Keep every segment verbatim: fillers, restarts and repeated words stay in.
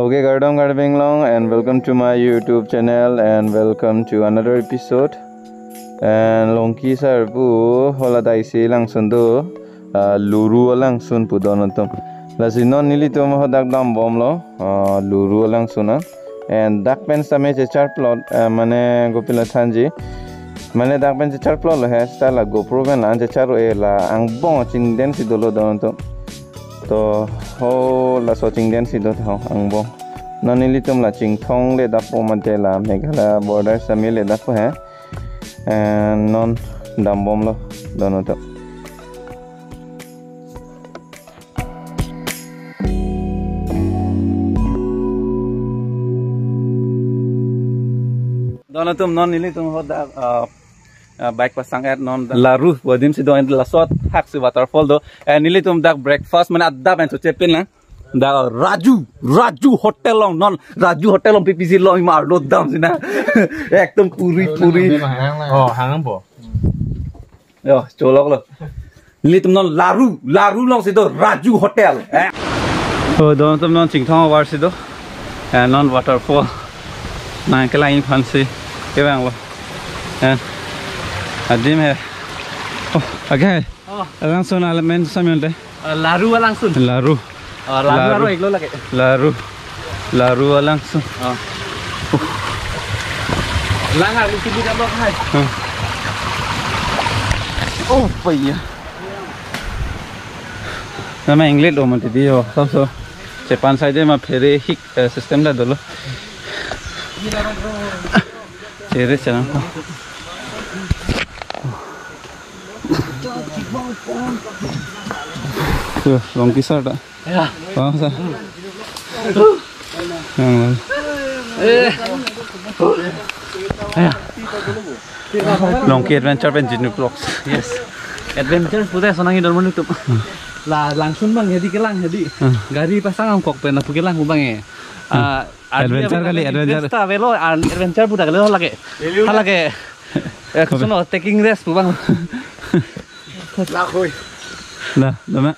Okay, kardom Karbi Anglong, and welcome to my YouTube channel, and welcome to another episode. And Longki sar pu hola daisi langsun do, ah, Luru alangsun pu don atum. Lasi non nelitum hadak dambomlo, ah, Luru alangsun an. And dak pen same chechar plot, ah, mane kopilo thanji. Mane dak pen chechar plot lo he, seta la GoPro pen la an chechar-o-e, la angbong chingden si dolo don atum. To, ho laso chingden si do tho angbong. Non nelitum la Chinthong le dakpo mate la Meghalaya border same le dakpo he. And non dambomlo don atum. Don atum, non nelitum hadak, ah, ah, bike pasang-et non Laru pu adim si do, and laso athak si waterfall do. And nelitum dak breakfast mane adap and choche pin lang. Dak Raju, Raju Hotel along, non Raju Hotel along P P C along ima arlo dam si na. Ekdom puri puri. Oh, hangpo. Yo, choloklo. Nelitum non Laru, Laru along si do Raju Hotel. Eh. Oh, don atum, non Chinthong avar si do. Eh, non waterfall. Nangkelang aphan si kevanglo. Eh. Adim he. Oh, age he. Oh. Alangsun amen samyon te. Eh, Laru alangsun. Laru. Oh, Laru, Laru. Laru, iklo lake. Laru. Laru alangsun. Oh. Uh. Lang ha, lusi buka blok hai. Hmm. Oh, paya. Nama English lo mati di yo, so so. Japan side ma ferry hik, eh, system ta dolo. Ferry channel. Tuh, Longki sar ta. Ya. Bang sa. Yang lalu. Eh. Ya. Longki Adventure pen Jinu Vlogs. Yes. Adventure puta sonang idor manu tuh. La langsun bang, jadi kelang jadi. Hmm. Gari pasang angkok pen apu kelang bang eh. Hmm. Ah, adventure kali, adventure. Adventure ta avelo, ah, adventure puta kali lake. Lake. Eh, kusuno taking rest pu bang. Lakoi. Dah, dah, Mak.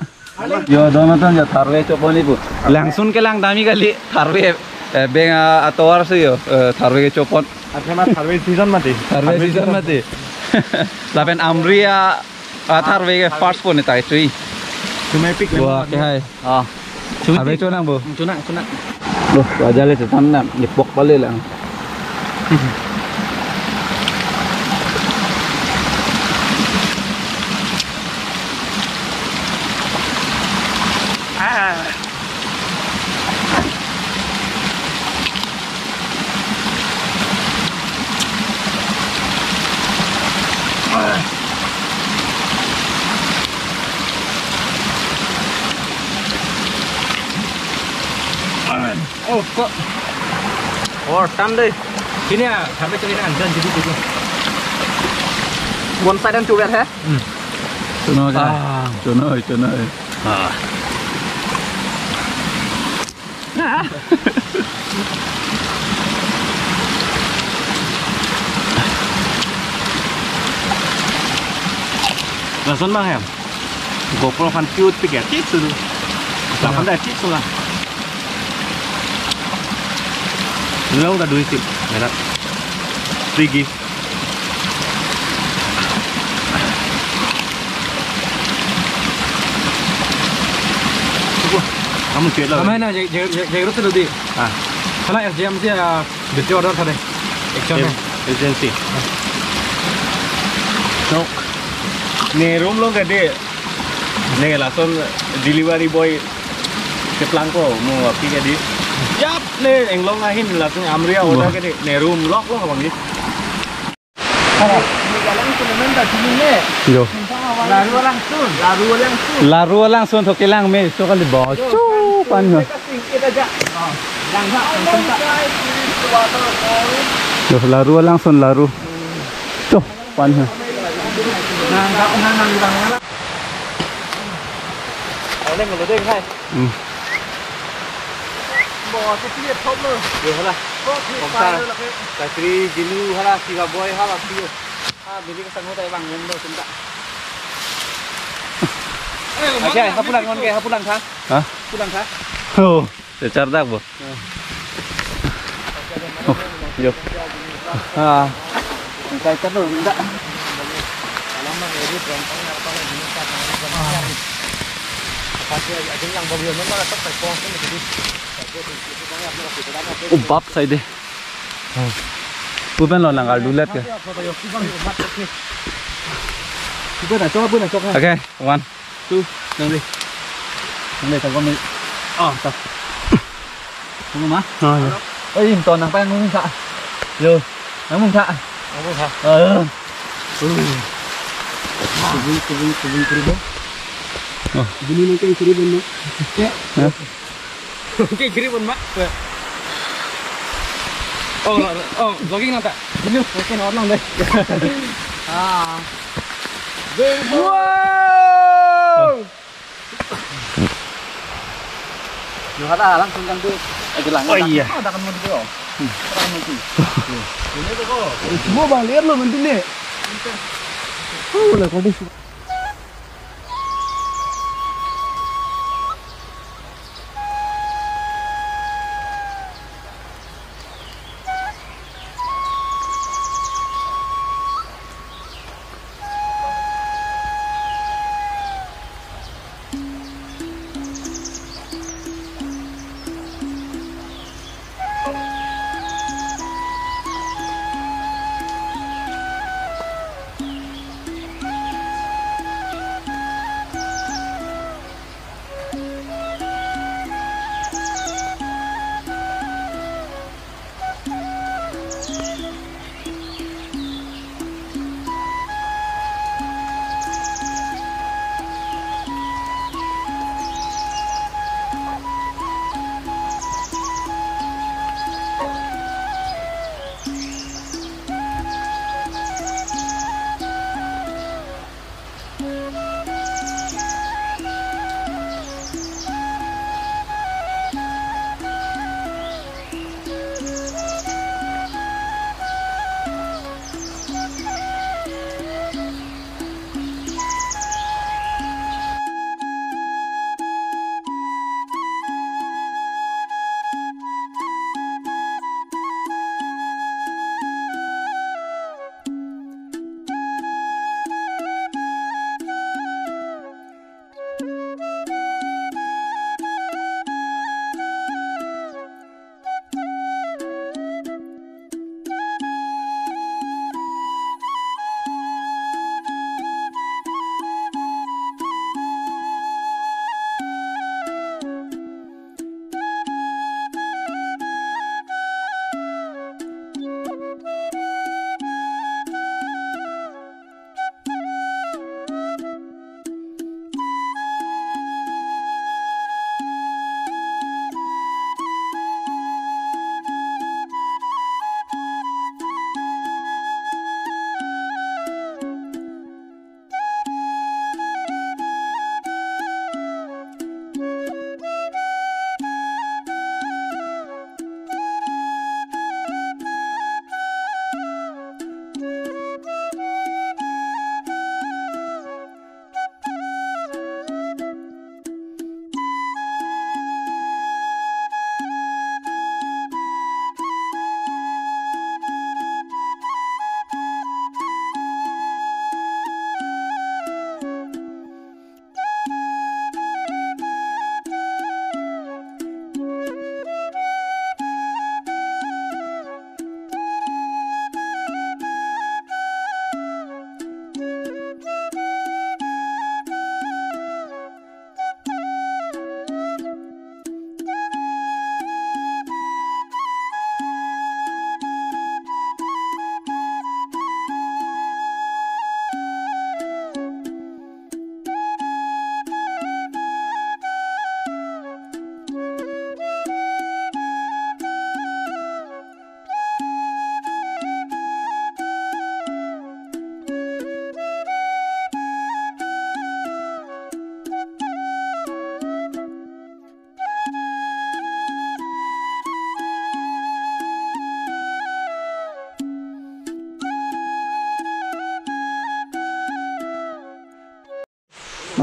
Yo, don atum, yo, tharve chopon-i pu. Langsun kelang dam-i kali, tharve, eh, beng, ah, atovar si yo, eh, tharve kechopon. Athema tharve season mati. Tharve season mati. Lapen amri a, ah, tharve ke first pon tai chui. Cuma epic. Wah, memang. Ke hai. Ah. Tharve chonang bo. Chonang, chonang. Loh, wajar le chonang, ipok pale lang. Ah. Oh, kok. Oh, tan deh. Sini ya, sampai sini kan, jangan gitu, gitu. One side and two red, ha? Hmm. Chonoi ka? Ah. Chonoi, chonoi. Ah. Lason bang hem. GoPro aphan cute pik ya, cute sudah. Kapan dah cute sudah. Lo dah duit sih, merah. Pergi. Wah, kamu cuek lah. Kamu na, jag-, jag-, jag-, jagrut dulu di. Ah. Hala S J M si, ah, duty order tadi. Action em, na. Agency. Nok. Ne room lo gade. Ne lason delivery boy keplangpo mo api gade. Yap, ne inglong ahin lason amri a order gade. Ne room lock lo abang di. Yo. Laru alangsun. Laru alangsun. Laru alangsun to kelang me so kali bo. Yo, chupan ho. Kasing kita aja. Oh, langha, langha. Yo, Laru alangsun, Laru. Chupan ho. Nang, nang, nang, nang, nang. Aleng lo deh, hai. Hmm. Bo, tu clear top lo. Yo, hala. Top ni. Komsa. Fire lagi. Katri, Jinu, hala, Siva boy, hala, Siva. Ah, bini kesang hotai bang, ngom do, cinta. Eh, aja, mana hapulang, gitu? Ngon ke, hapulang kha? Hah? Pulang kha? Oh. Chardak bo. Oh, yo. Ah. Kai ta lo, nda. Oh, bap sai de. Pu pen lo nang ardu let ke. Pu pen na chok, pu pen na chok. Okay, one. Tu, nang dei. Nang dei, tangkam dei. Ah, ta. Tangkam ma? Ah, ya. Oi, im ton nang pang mung tha. Yo, nang mung tha. Nang mung tha. Eh. Uh. Kubui, kubui, kubui, kubui, bo. Oh. Bini nang kiri bon ma. Hah? Kiri bon ma. Oh, oh, jogging nang ta. Bini, okay, nang dei. Ah. Wow! Yo, hada langsung kan tu. Eh, gelang. Oh, iya. Oh, dak kan mau tu. Hmm. Dak kan mau tu. Ini tu kok. Eh, semua bang, lihat lo, mantu ni. Oh, lah, kau di.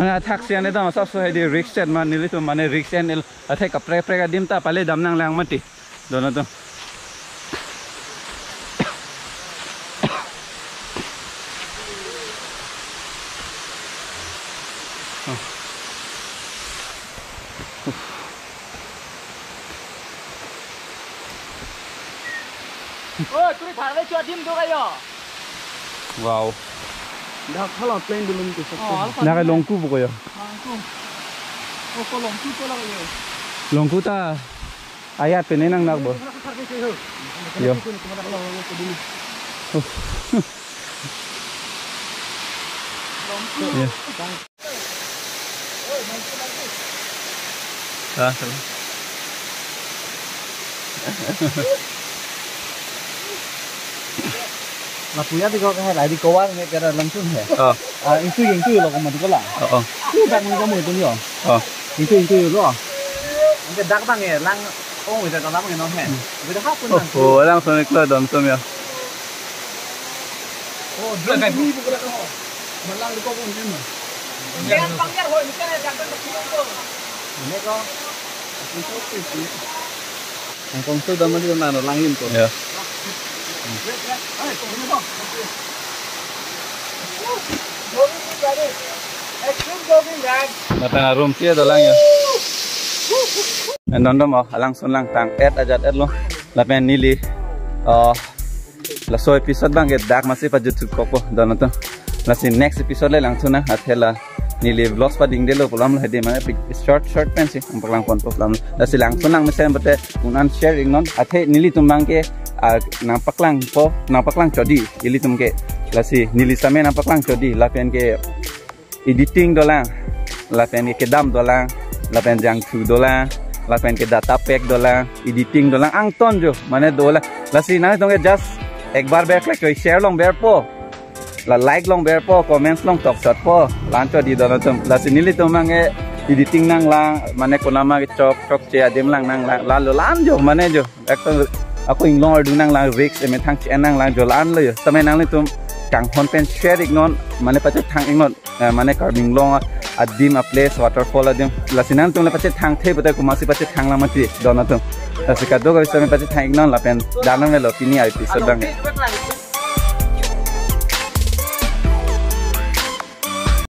Mane athak sian edam asap so hedi risk chet ma nelitum mane risk en el athe kaprek prek adim ta pale dam nanglang mati. Don atum. Oh, turi tharve chu adim do kayo. Wow. Dak hala plain dulum tu. Oh, hala. Dak Longku bu ko yo. Longku. Oh, ko Longku ko la yo. Longku ta ayat pen nang nak bo. Yo. Oh. Longku. Yo. Ah, salah. Lapu ya di ko ka hai, la di ko war nge pera langsun hai. Oh. Ah, itu yang itu lo ko mati ko la. Oh, oh. Itu dak mani kamu itu yo. Oh. Itu itu lo. Nge dak bang ya lang, oh, itu kalam nge non hai. Itu hapun lang. Oh, langsun iklo dam sum ya. Oh, drum ini bukan ko. Malang ko pun ni ma. Yan pangjar ho, ini kan ada kan. Ini ko. Ang kong su dam di na lang yun ko. Ya. Extreme jogging, guys. Mata arum sia dolang ya. Endon dom oh, alang sun lang tang et ajat et lo. Lapen neli, oh, laso episode bang ke dak masi pajut sukok po don atum. Lasi next episode le langsun na athela neli vlogs pading delo pulam lo hedi mane pic-, short short pen si ang paklang pon pulam. Lasi langsun lang mesen bete un-an share iknon athe nelitum bang ke, ah, nang paklang po nang paklang chodi ilitum ke. Lasi neli same nang paklang chodi lapen ke editing dolang, lapen ke kedam dolang, lapen jangthu dolang, lapen ke data pack dolang, editing dolang, angton jo, mane dolang. Lasi nangtum ke just ekbar ber klik choi share long ber po. La like long ber po, comments long tok shot po. Lancho di don atum. Lasi nelitum bang ke editing nanglang, mane konama ke chok chok che adim lang nanglang. Lalo lan jo, mane jo. Ekdom ako inglong ardu nanglang risk emethang chen nanglang jo lan lo yo. Tame nanglitum kanghon pen share iknon, mane pachethang iknon, eh, mane Karbi Anglong adim a place waterfall adim. Lasi nangtum le pachethang the pute komatsi pachethang lang mati don atum. Lasi kadokave same pachethang iknon lapen dam nanglo pini episode bang.